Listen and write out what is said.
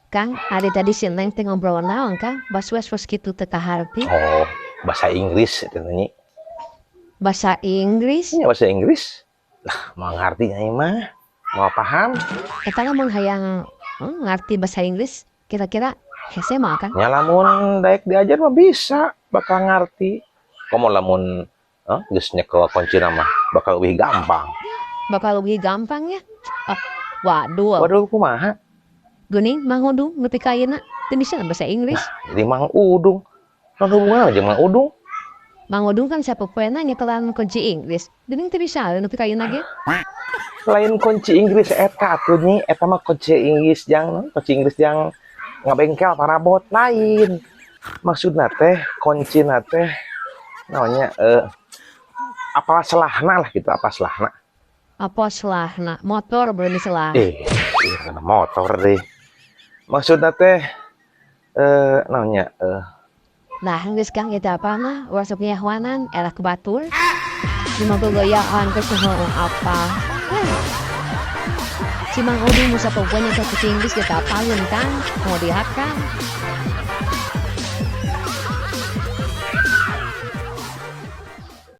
Kang, ari tadi si Neng teh ngobrol naon, Kang? Bas-was kitu teu kaharti. Oh, bahasa Inggris itu, Nyi. Bahasa Inggris? Iya, bahasa Inggris. Lah, moal ngarti Nyai mah. Moal paham. Eta lamun hayang ngarti bahasa Inggris, kira-kira hese mah, Kang? Nya lamun daek diajar mah bisa, bakal ngarti. Komo lamun geus nyekel kuncina mah bakal lebih gampang. Bakal lebih gampang ya? Ah, waduh. Waduh, kumaha? Geuning Mang Udung nepi ka ayeuna teu bisa bahasa Inggris. Jadi Mang Udung. Naon hubunganna jeung Mang Udung? Mang Udung kan sapopoena nyekelan kunci Inggris. Geuning teu bisa nepi ka ayeuna ge. Lain kunci Inggris eta atuh, Nyi, eta mah kunci Inggris jang kunci Inggris jang ngabengkel parabot lain. Maksudna teh kuncina teh naonnya apa selahna lah gitu, apa selahna. Apa selahna? Motor berani selah. Eh, iya kena motor deh. Maksudna teh naonnya Nah, geus Kang, eta apa mah ulah sok nyahoanan era ku batur. Cuma gogayaan ke apa. Si Mang Udung nu sapopoe nyekel kunci Inggris ge teu apaleun, Kang. Mau dihakan.